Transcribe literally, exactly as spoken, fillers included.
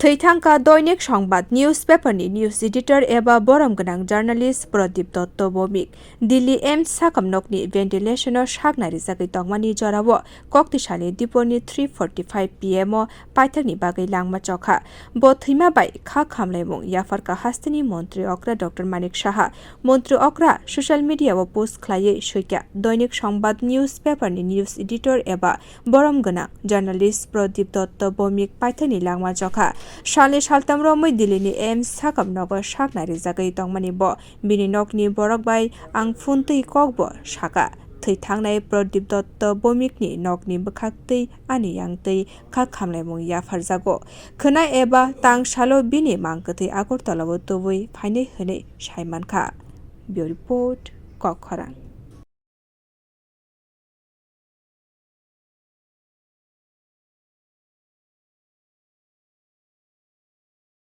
Thwi thangkha Doinik Songbat newspaper ni news editor eba borom gwnang journalist Pradip Dotto Bomik. Delhi AIIMS sakamnokni ventilation o sak nairijagwi tongmani jorao koktisalni diporni three forty-five P M o paithakni bagwi langma chokha. Bo thwima bai kha khamlaimung yapharkha hasteni montri okra Doctor Manik Saha. Montri okra social media o post khlaiwi swikha Doinik Songbat newspaper ni news editor eba borom gwnang journalist Pradip Dotto Bomik paithakni langma chokha. Salni saltam romwi Delhi ni AIIMS sakamnogo sak nairijagwi tongmani bo. Bini nokni borok bai ang phone twi kokbo saka. Thwi thangnai Pradip Dotto Bomikni nokni bwkhak twi ani yang twi kha khamlaimung yapharjago. Khwna eba tang salo bini mang kwthwi Agartala o tubui phainai hwnwi sai mankha. Bureau Report, Kokkhorang.